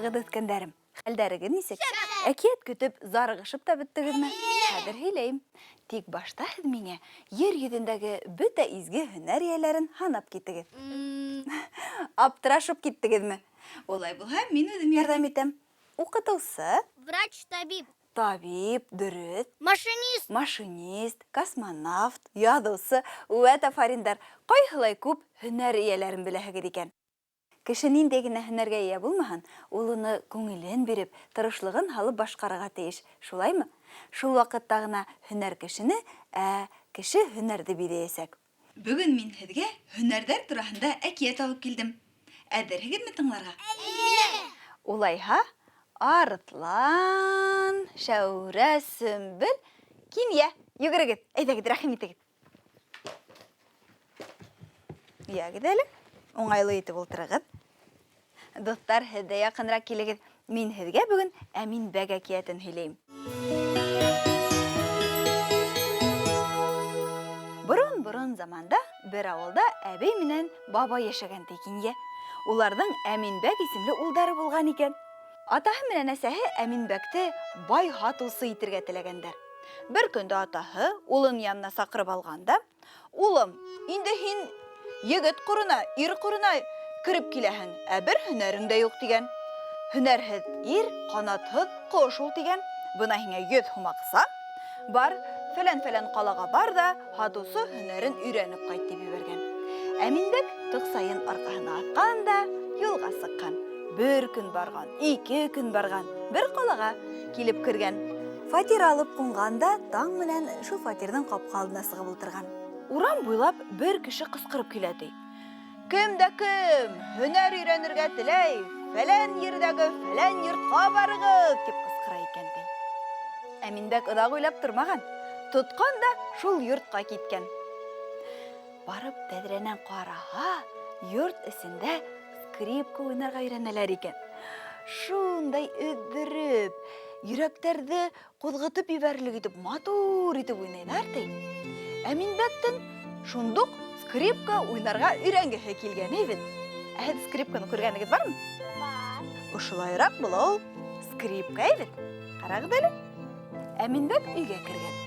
Һаумыһығыҙ, үҫкәндәрем! Хәлдәрегеҙ нисек? Әкиәт көтөп, зарығышып та бөттөгөҙмө? Хәҙер һөйләйем. Тик башта һеҙ миңә ер йөҙөндәге бөтә изге һөнәр эйәләрен һанап китегеҙ. Аптырашып киттегеҙме? Улай булһа, мин үҙем ярҙам итәм. Укытыусы. Врач, табиб. Табиб, дөрөҫ. Машинист. Машинист, космонавт, яҙыусы. Үәт афариндар! Ҡайһылай күп һөнәр эйәләрен беләһегеҙ икән. Кеше ниндәй генә һөнәргә ия булмаһын, ул уны күңелен биреп, тырышлыгын һалып башҡарырға тейеш, шулаймы? Шул ваҡытта ғына һөнәр кешене, ә кеше һөнәрҙе биҙәйәсәк. Бөгөн мин һеҙгә һөнәрҙәр тураһында әкиәт алып килдем. Әҙерһегеҙме тыңларға? Әйе! Улайһа, Арыҫлан, Шәүрә, Сөмбел, Кинйә, йүгерегеҙ, әйҙәгеҙ, рәхим итегеҙ. Йәгеҙ әле, уңайлы итеп ултырығыҙ. Дуҫтар, һеҙ дә яҡынраҡ килегеҙ. Мин һеҙгә бөгөн Әмин бәк әкиәтен һөйләйем. Борон-борон заманда бер ауылда әбей менән бабай йәшәгән ти Кинйә. Уларҙың Әмин бәк исемле улдары булған икән. Атаһы менән әсәһе Әмин бәкте бай һатыусы итергә теләгәндәр. Бер көндө атаһы улын янына саҡырып алған да, Улым, инде һин егет ҡорона, ир ҡорона кереп киләһең, ә бер һөнәрең дә юҡ, тигән. Һөнәрһеҙ ир, ҡанатһыҙ ҡош ул, тигән. Бына һиңә 100 һум аҡса. Бар, фәлән-фәлән ҡалаға бар да, һатыусы һөнәрен өйрәнеп ҡайт, тип ебәргән. Әминбәк тоҡсайын арҡаһына аҫҡан да юлға сыҡҡан. Бер көн барған, ике көн барған, бер ҡалаға килеп кергән. Фатир алып кунган да таң менән шул фатирҙың ҡапҡа алдына сығып ултырған. Урам буйлап бер кеше ҡысҡырып килә ти. Кем дә кем һөнәр өйрәнергә теләй, фәлән ердәге фәлән йортҡа барығыҙ, тип ҡысҡыра икән ти. Әминбәк оҙаҡ уйлап тормаған, тоткан да шул йортҡа киткән. Барып тәҙрәнән ҡараһа, йорт эсендә скрипка уйнарға өйрәнәләр икән. Шундай өҙҙөрөп, йөрәктәрҙе ҡуҙғытып ебәрерлек итеп, матур итеп уйнайҙар ти. Әминбәктең шундук скрипка уйнарға өйрәнгеһе килгән бит. Ә һеҙ скрипканы күргәнегеҙ бармы? Бар. Ошолайыраҡ була ул скрипка бит. Ҡарағыҙ әле. Әминбәк өйгә кергән.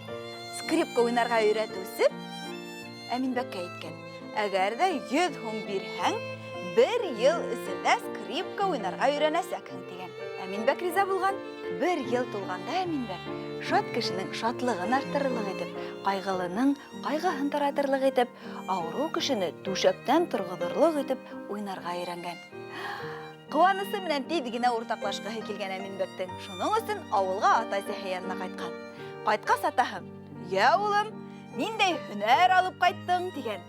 Скрипка уйнарға өйрәтеүсе Әминбәккә әйткән, әгәр дә 100 һум бирһәң, бер ел эсендә скрипка уйнарға өйрәнәсәкһең, дигән. Әминбәк риза булган. Бер ел тулғанда Әминбәк шат кешенең шатлыгын арттырырлык итеп, кайгылының кайгыһын таратырлык итеп, авыру кешене түшәктән торгызырлык итеп уйнарга өйрәнгән. Ҡыуанысы менән тиҙ генә уртаҡлашҡыһы килгән Әминбәктең. Шуның өсөн ауылға ата-әсәһе янына ҡайтҡан. Ҡайтҡас атаһы, "Йә, улым, ниндәй һөнәр алып ҡайттың?" тигән.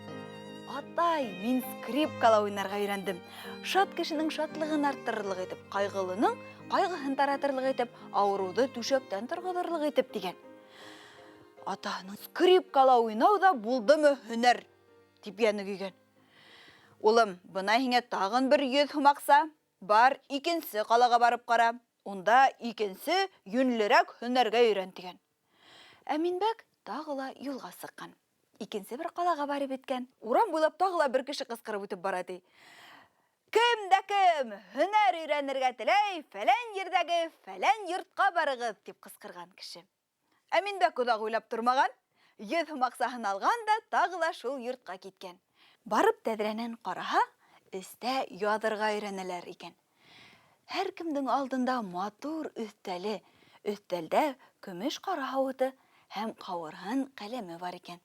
Атай, мин скрипкала уйнарға өйрәндем. Шат кешенең шатлығын арттырырлыҡ итеп, ҡайғылының ҡайғыһын таратырлыҡ итеп, ауырыуҙы түшәктән торғоҙорлоҡ итеп, тигән. Атаһының скрипкала уйнау ҙа булдымы һөнәр, тип йәне көйгән. Улым, бына һиңә тағын бер 100 һум аҡса. Бар, икенсе ҡалаға барып ҡара. Унда икенсе, йүнлерәк һөнәргә өйрән, тигән. Әминбәк тағы ла юлға сыҡҡан. Икенсе бер ҡалаға барып еткән. Урам буйлап тағы ла бер кеше ҡысҡырып үтеп бара, ти. Кем дә кем һөнәр өйрәнергә теләй, фәлән ерҙәге фәлән йортҡа барығыҙ, тип ҡысҡырған кеше. Әминбәк оҙаҡ уйлап тормаған, 100 һум аҡсаһын алған да тағы ла шул йортҡа киткән. Барып тәҙрәнән ҡараһа, эстә яҙырға өйрәнәләр икән. Һәркемдең алдында матур өҫтәле, өҫтәлдә көмөш ҡара һауыты һәм ҡауырһын ҡәләме бар икән.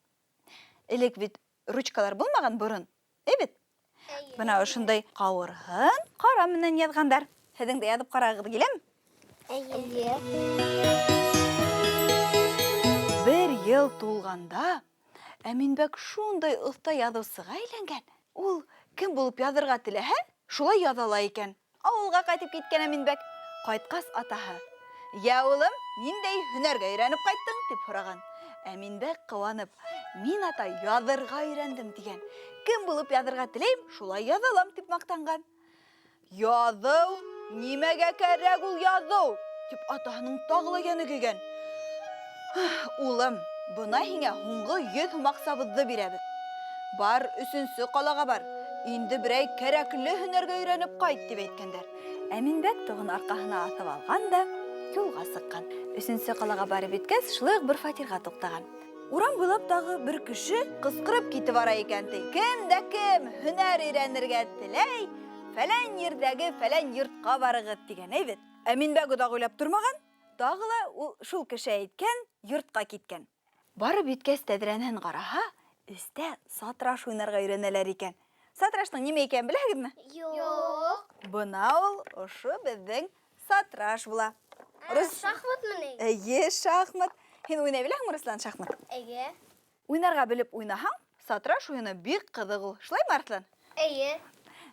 Элек бит ручкалар булмаған борон, әй бит? Бына ошондай ҡауырһын ҡара менән яҙғандар. Һеҙҙең дә яҙып ҡарағығыҙ киләме? Эйе. Бер йыл тулғанда Әминбәк шундай оҫта яҙыусыға әйләнгән. Ул кем булып яҙырға теләһә, шулай яҙа ала икән. Ауылға ҡайтып киткән Әминбәк. Ҡайтҡас атаһы: "Йә, улым, ниндәй һөнәргә өйрәнеп ҡайттың?" дип һораған. Әминбәк ҡыуанып: "Мин, атай, яҙырға өйрәндем", дигән. "Кем булып яҙырға теләйем, шулай яҙа алам", дип маҡтанған. Яҙыу? Нимәгә кәрәк ул яҙыу? дип атаһының тағы ла йәне көйгән. Улым, бына һиңә һуңғы 100 һум аҡсабыҙҙы бирәбеҙ. Бар, өсөнсө ҡалаға бар. Инде берәй кәрәкле һөнәргә өйрәнеп ҡайт, дип әйткәндәр. Әминбәк тоғон арҡаһына аҫып алған да юлға сыҡҡан. Өсөнсө ҡалаға барып еткәс, шулай уҡ бер фатирға туҡтаған. Урам буйлап тағы бер кеше ҡысҡырып китеп бара икән, ти. Кем дә кем һөнәр өйрәнергә теләй, фәлән ерҙәге фәлән йортҡа барығыҙ, тигән әйбет. Әминбәк оҙаҡ уйлап тормаған, тағы ла ул шул кеше әйткән йортҡа киткән. Барып еткәс, тәҙрәнән ҡараһа, өстә сатраш уйнарға өйрәнәләр икән. Сатраштың нимә икәнен беләһегеҙме? Юҡ. Бына ул ошо беҙҙең сатраш була. Рус... Шахматмы ни? Эйе, шахмат. Һин уйнай беләһеңме, Руслан, шахмат? Эйе. Уйнарға белеп уйнаһаң, сатраш уйыны бик ҡыҙыҡ ул. Шулаймы, Арыҫлан? Эйе.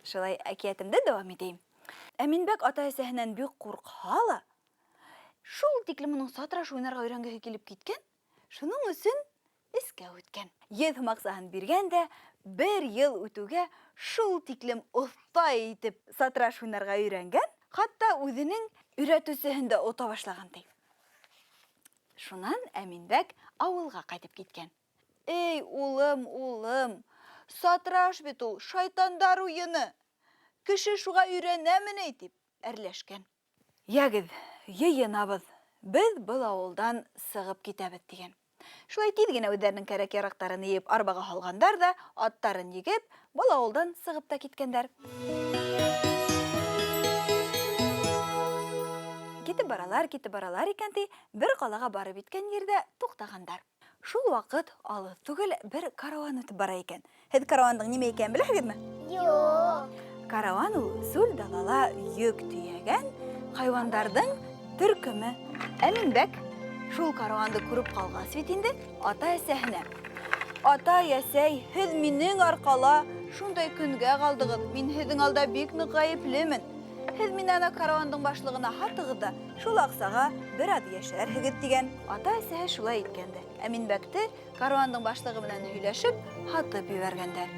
Шулай, әкиәтемде дауам итәйем. Әминбәк ата-әсәһенән бик ҡурҡһа ла, шул тиклем уның сатраш уйнарға өйрәнгеһе килеп киткән, шуның өсөн эскә үткән. 100 һум аҡсаһын биргән дә, бер йыл үтеүгә шул тиклем оҫта итеп сатраш уйнарға өйрәнгән, хатта үҙенең өйрәтеүсеһен дә ота башлаған, ти. Шунан Әминбәк ауылға ҡайтып киткән. Эй, улым, улым, сатраш бит ул шайтандар уйыны. Кеше шуға өйрәнәме ни, тип әрләшкән. Йәгеҙ, йыйынабыҙ, беҙ был ауылдан сығып китәбеҙ, тигән. Шулай тиҙ генә үҙҙәренең кәрәк-яраҡтарын йыйып арбаға һалғандар ҙа, аттарын егеп, был ауылдан сығып та киткәндәр. Китеп баралар, китеп баралар икән, ти, бер ҡалаға барып еткән ерҙә туҡтағандар. Шул ваҡыт алыҫ түгел бер карауан үтеп бара икән. Һеҙ карауандың нимә икәнен беләһегеҙме? Юҡ. Карауан ул сүл далала йөк төйәгән хайуандарҙың төркөмө. Әминбәк шул карауанды күреп ҡалғас бит инде ата-әсәһенә: Атай, әсәй, һеҙ минең арҡала шундай көнгә ҡалдығыҙ, мин һеҙҙең алда бик ныҡ ғәйеплемен. Һеҙ мине ана карауандың башлығына һатығыҙ ҙа, шул аҡсаға бер аҙ йәшәрһегеҙ, тигән. Ата-әсәһе шулай иткән дә. Әминбәкте карауандың башлығы менән һөйләшеп, һатып ебәргәндәр.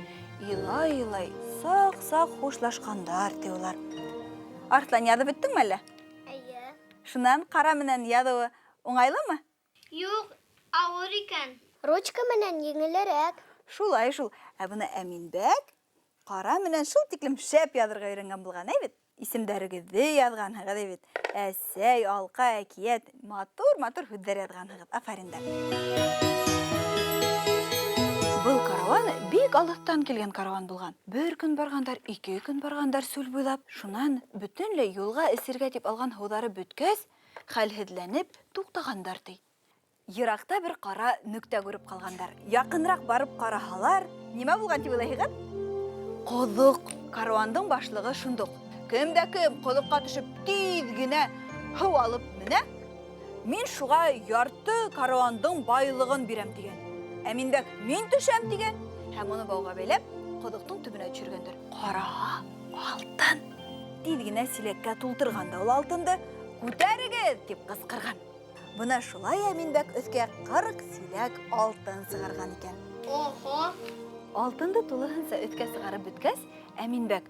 Илай-илай, саҡ-саҡ хушлашҡандар, ти улар. Арыҫлан, яҙып бөттөңмө әллә? Эйе. Шунан ҡара менән яҙыуы уңайлымы? Юҡ, ауыр икән. Ручка менән еңелерәк. Шулай шул. Ә бына Әминбәк ҡара менән шул тиклем шәп яҙырға өйрәнгән булған, әй бит. Исемдәрегеҙҙе яҙғанһығыҙ, әй бит. Әсәй, алҡа, әкиәт, матур-матур һүҙҙәр яҙғанһығыҙ. Афариндар. Был карауан бик алыҫтан килгән карауан булған. Бер көн барғандар, ике көн барғандар сүл буйлап. Шунан бөтөнләй юлға эсергә тип алған һыуҙары бөткәс, хәлһеҙләнеп туҡтағандар, ти. Йыраҡта бер ҡара нөктә күреп ҡалғандар. Яҡыныраҡ барып ҡараһалар, нимә булған тип уйлайһығыҙ? Ҡоҙоҡ. Карауандың башлығы шундуҡ: Кем дә кем ҡоҙоҡҡа төшөп тиҙ генә һыу алып менә, мин шуға ярты карауандың байлығын бирәм, тигән. Әминбәк, мин төшәм, тигән. Һәм уны бауға бәйләп, ҡоҙоҡтоң төбөнә төшөргәндәр. Ҡараһа, алтын. Тиҙ генә силәккә тултырған да ул алтынды. Күтәрегеҙ, тип ҡысҡырған. Бына шулай Әминбәк өҫкә 40 силәк алтын сығарған икән. Охо. Алтынды тулыһынса өҫкә сығарып бөткәс, Әминбәк: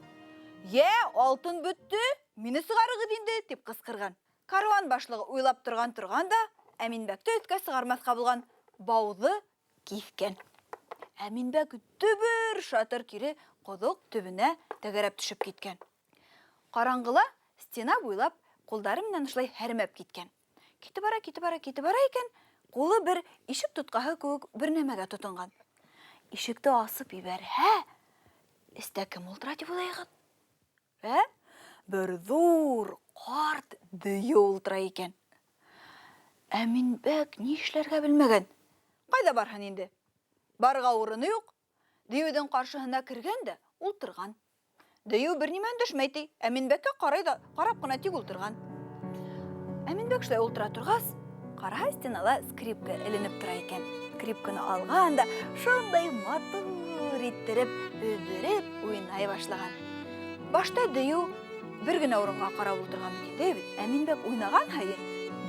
Йә, алтын бөттө, мине сығарығыҙ инде, тип ҡысҡырған. Каруан башлығы уйлап торған-торған да Әминбәкте өҫкә сығармаҫҡа булған, бауҙы киҫкән. Әминбәк дөбөр шатыр кире ҡоҙоҡ төбөнә тәгәрәп төшөп киткән. Ҡараңғыла стена буйлап ҡулдары менән ошолай һәрмәп киткән. Китеп бара, китеп бара, китеп бара икән, ҡулы бер ишек тотҡаһы кеүек бер нәмәгә тотонған. Ишекте асып ебәрһә, эстә кем ултыра тип уйлайһығыҙ? Ә? Бер ҙур ҡарт дөйө ултыра икән. Әминбәк ни эшләргә белмәгән. Ҡайҙа барһын инде? Барырға урыны юҡ. Дейеүҙең ҡаршыһына кергән дә ултырған. Дейеү бер нимә өндәшмәй, ти. Әминбәккә ҡарай ҙа ҡарап ҡына тик ултырған. Әминбәк шулай ултыра торғас, ҡараһа, стенала скрипка эленеп тора икән. Скрипканы алған да шундай матур иттереп, өҙҙөрөп уйнай башлаған. Башта дейеү бер генә урынға ҡарап ултырған бит инде, бит. Әминбәк уйнаған һайын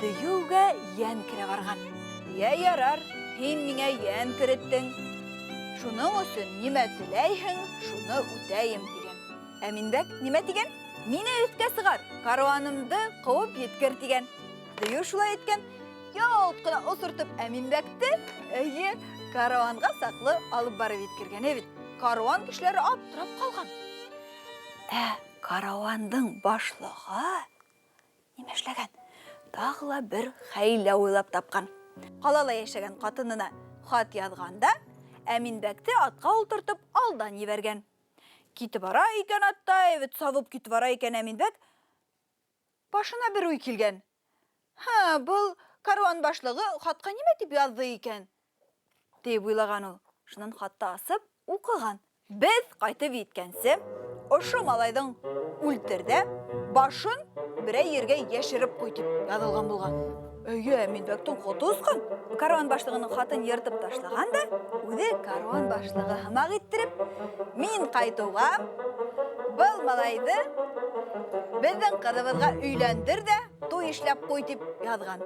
дейеүгә йән керә барған. Йә ярар, һин миңә йән кереттең. Шуның өсөн нимә теләйһең, шуны үтәйем, тигән. Әминбәк нимә тигән? Мине өҫкә сығар, каруанымды ҡыуып еткер, тигән. Дейеү шулай иткән. Ялт ҡына осортоп Әминбәкте, эйе, каруанға саҡлы алып барып еткергән, бит. Каруан кешеләре аптырап ҡалған. Ә Карауандың башлығы нимә эшләгән? Тағы ла бер хәйлә уйлап тапҡан. Ҡалала йәшәгән ҡатынына хат яҙған да, Әминбәкте атҡа ултыртып алдан ебәргән. Китеп бара икән атта, әйбәт сабып китеп бара икән Әминбәк. Башына бер уй килгән. Һа, был каруан башлығы хатҡа нимә тип яҙҙы икән? Тип уйлаған ул. Шунан хатты асып уҡыған. Беҙ ҡайтып еткәнсе, ошо малайҙың үлтер ҙә, башын берәй ергә йәшереп ҡуй тип яҙылған булған. Эйе, Әминбәктең ҡото осҡан. Каруан башлығының хатын йыртып ташлаған да, үҙе каруан башлығы һымаҡ иттереп, мин ҡайтыуға был малайҙы беҙҙең ҡыҙыбыҙға өйләндер ҙә, туй эшләп ҡуй тип яҙған.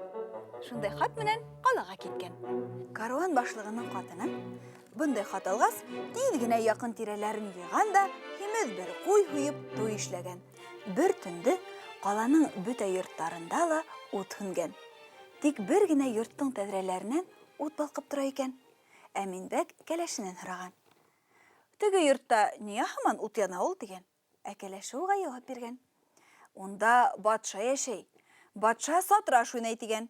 Шундай хат менән ҡалаға киткән. Каруан башлығының ҡатыны бындай хат алғас, тиҙ генә яҡын тирәләрен йыйған да, һимеҙ бер ҡуй һуйып туй эшләгән. Бер төндө ҡаланың бөтә йорттарында ла ут һүнгән. Тик бер генә йорттоң тәҙрәләренән ут балҡып тора икән. Әминбәк кәләшенән һораған. Теге йортта ниңә һаман ут яна ул, тигән. Ә кәләше уға яуап биргән. Унда батша йәшәй. Батша сатраш уйнай, тигән.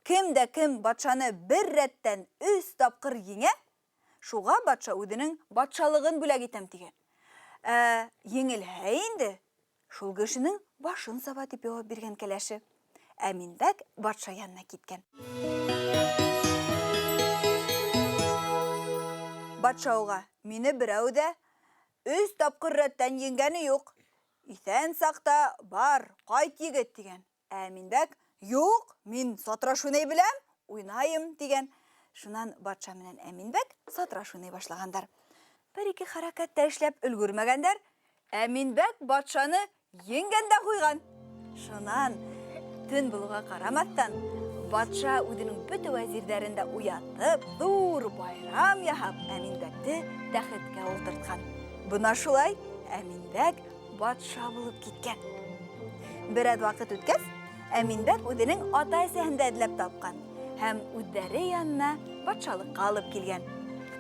Кем дә кем батшаны бер рәттән өс тапҡыр еңә, шуға батша үҙенең батшалығын бүләк итәм, тигән. Ә еңелһә инде, шул кешенең башын саба, тип яуап биргән кәләше. Әминбәк батша янына киткән. Батша уға, мине берәү ҙә өс тапҡыр рәттән еңгәне юҡ. Иҫән саҡта бар, ҡайт егет, тигән. Ә Әминбәк, юҡ, мин сатраш уйнай беләм, уйнайым, тигән. Шунан батша менән Әминбәк сатраш уйнай башлагандар. Бер-ике хәрәкәт тә эшләп өлгөрмәгәндәр, Әминбәк батшаны еңгән дә ҡуйған. Шунан төн булыуға ҡарамаҫтан, батша үҙенең бөтә вәзирҙәрен дә уятып, ҙур байрам яһап, Әминбәкте тәхеткә ултыртҡан. Бына шулай Әминбәк батша булып киткән. Берәҙ ваҡыт үткәс, Әминбәк үҙенең ата-әсәһен дә эҙләп тапҡан һәм үҙҙәре янына батшалыҡҡа алып килгән.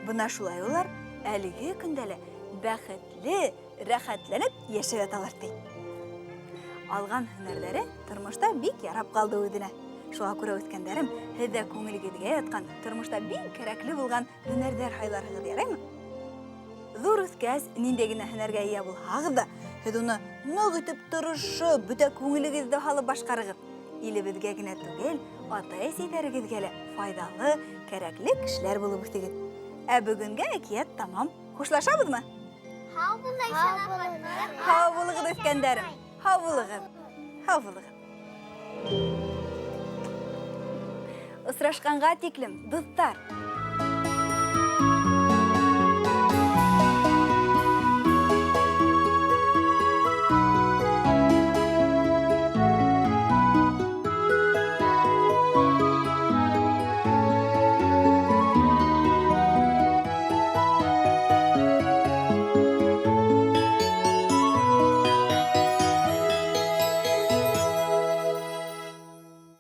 Бына шулай улар әлеге көндә лә бәхетле, рәхәтләнеп йәшәп яталар ти. Алған һөнәрҙәре тормошта бик ярап ҡалды үҙенә. Шуға күрә, үҫкәндәрем, һеҙ ҙә күңелегеҙгә ятҡан, тормошта бик кәрәкле булған һөнәрҙәр һайларһығыҙ, яраймы? Ҙур үҫкәс, ниндәй генә һөнәргә эйә булһағыҙ ҙа, һеҙ уны ныҡ итеп тырышып, бөтә күңелегеҙҙе һалып башҡарығыҙ. Илебеҙгә генә түгел, атай-әсәйҙәрегеҙгә лә файҙалы, кәрәкле кешеләр булып үҫегеҙ. Ә бөгөнгә әкиәт тамам. Хушлашабыҙмы? Һау бул, Ләйсән апай. Һау булығыҙ, үҫкәндәрем. Һау булығыҙ. Һау булығыҙ. Осрашҡанға тиклем, дуҫтар.